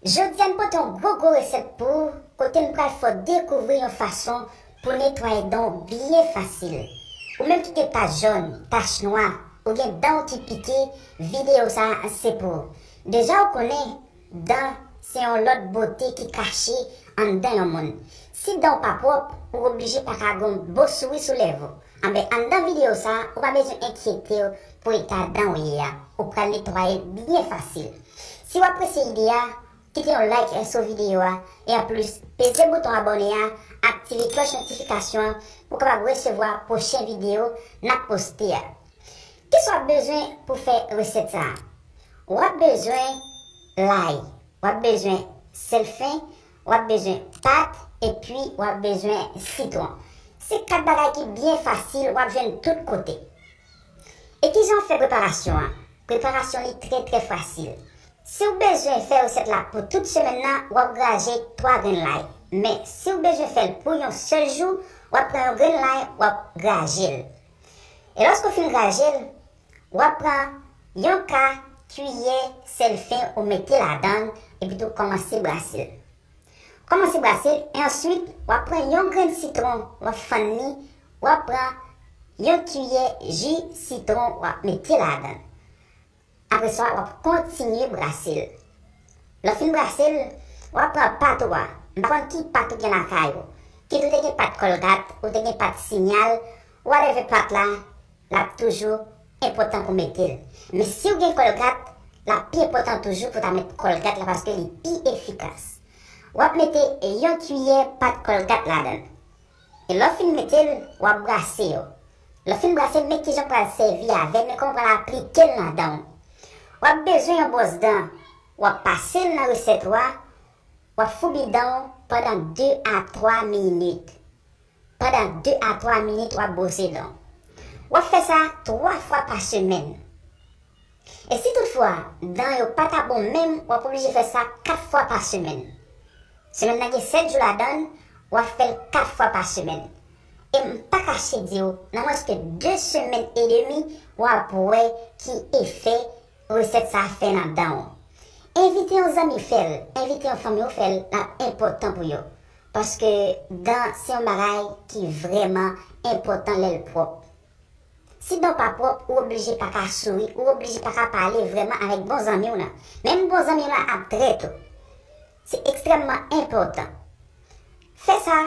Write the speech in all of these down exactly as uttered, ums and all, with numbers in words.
Jodi a m pote yon gwo gwo resèt pou ou, kote m pral fè w dekouvri yon fason pou netwaye dan w byen fasil. Ou menm ki gen tach jòn, tach nwa, ou gen dan w ki pike, videyo sa a se pou ou. Deja ou konnen, dan se yon lòt bote ki kache anndan yon moun. Si dan w pa pwòp, ou oblije pa ka gen yon bon souri sou lèv ou. Anben, anndan videyo sa a, ou pa bezwen enkyete w pou eta dan w ye a. Ou pral netwaye l byen fasil. Si w apresye ide a, kite yon like sou videyo a, e anplis, peze bouton abòne a, aktive klòch notifikasyon an pou w kapab resevwa pwochen videyo n ap poste a. Kisa w ap bezwen pou fè resèt sa a? W ap bezwen lay, w ap bezwen sèl fen, w ap bezwen pat, epi w ap bezwen sitwon. Se kat bagay ki byen fasil, w ap jwenn tout kote. E kijan w fè preparasyon an? Preparasyon li trè trè fasil. Si w bezwen fè resèt la pou tout semèn nan, w ap graje twa grenn lay. Men, si w bezwen fè l pou yon sèl jou, w ap pran yon grenn lay, w ap graje l. E lòske w fin graje l, w ap pran yon ka kiyè sèl fen ou mete ladan l, epi tou kòmanse brase l. Kòmanse brase l, e answit, w ap pran yon grenn sitwon, w ap fann li, w ap pran yon kiyè ji sitwon, w ap mete ladan l. Apre sa, w ap kontinye brase l. Lè w fin brase l, w ap pran pat ou a. M pa konn ki pat ou gen lakay ou. Kit ou te gen pat Kòlgat, ou te gen pat Sinyal, whatever pat la, l ap toujou enpòtan pou mete l. Men si w gen Kòlgat, l ap pi enpòtan toujou pou ta met Kòlgat la paske li pi efikas. W ap mete yon kiyè pat Kòlgat ladan l. E lè w fin mete l, w ap brase yo. Lè w fin brase l, men kijan w pral sèvi avè l, men kòman w pral aplike l nan dan w. W ap bezwen yon bwòs dan. W ap pase l nan resèt ou a. W ap foubi dan w pandan de a twa minit. Pandan de a twa minit, w ap bwose dan w. W ap fè sa twa fwa pa semèn. E si toutfwa, dan yo pa ta bon menm, w ap oblije fè sa kat fwa pa semèn. Semèn nan gen sèt jou ladan l, w ap fè l kat fwa pa semèn. E m pa kache di w, nan mwens ke de semèn edmi, w ap wè ki efè resèt sa a fè nan dan w. Envite yon zanmi fè l, envite yon fanmi w fè l, l ap enpòtan pou yo. Paske dan se yon bagay ki vrèman enpòtan lè l pwòp. Si dan w pa pwòp, ou oblije pa ka souri, ou oblije pa ka pale vrèman avèk bon zanmi w lan. Menm bon zanmi w lan ap trèt ou. Se ekstrèmman enpòtan. Fè sa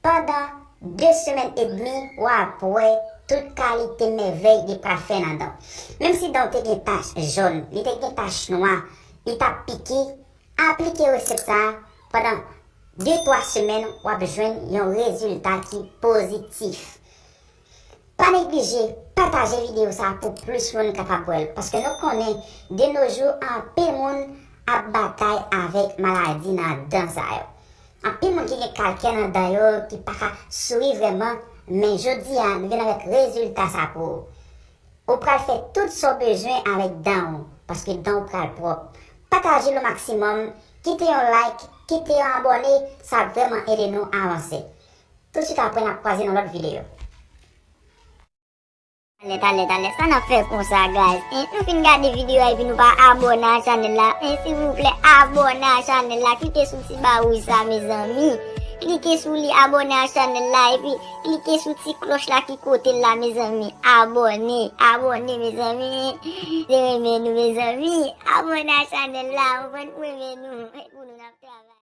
pandan de semèn edmi, w ap wè tout kalite mèvèy li pral fè nan dan w. Menm si dan w te gen tach jòn, li te gen tach nwa, li t ap pike, aplike resèt sa a pandan de twa semèn, w ap jwenn yon rezilta ki pozitif. Pa neglije pataje videyo sa a pou plis moun kapab wè l, paske nou konnen, de nos jours, anpil moun ap batay avèk maladi nan dan sa yo. Anpil moun ki gen kalkè nan dan yo, ki pa ka souri vrèman, men jodi a, nou vin avèk rezilta sa pou ou. Ou pral fè tout sa w bezwen avèk dan w, paske dan w pral pwòp. Pataje l o maksimòm, kite yon like, kite yon abòne, sa ap vrèman ede nou avanse. Tousuit apre, n ap kwaze nan lòt videyo. Talè, talè, talè, sa n ap fè konsa, guys? Hein? Nou fin gade videyo a epi nou pa abòne a chanèl la. Hein, silvouplè, abòne a chanèl la. Klike sou ti ba wouj sa, mezanmi. Klike sou li, abòne a chanèl la, epi klike sou ti klòch la ki kote l la, mezanmi. Abòne, abòne, mezanmi. Se renmen nou, mezanmi. Abòne a chanèl la, ou konprann, pou renmen nou. Pou nou, n ap travay.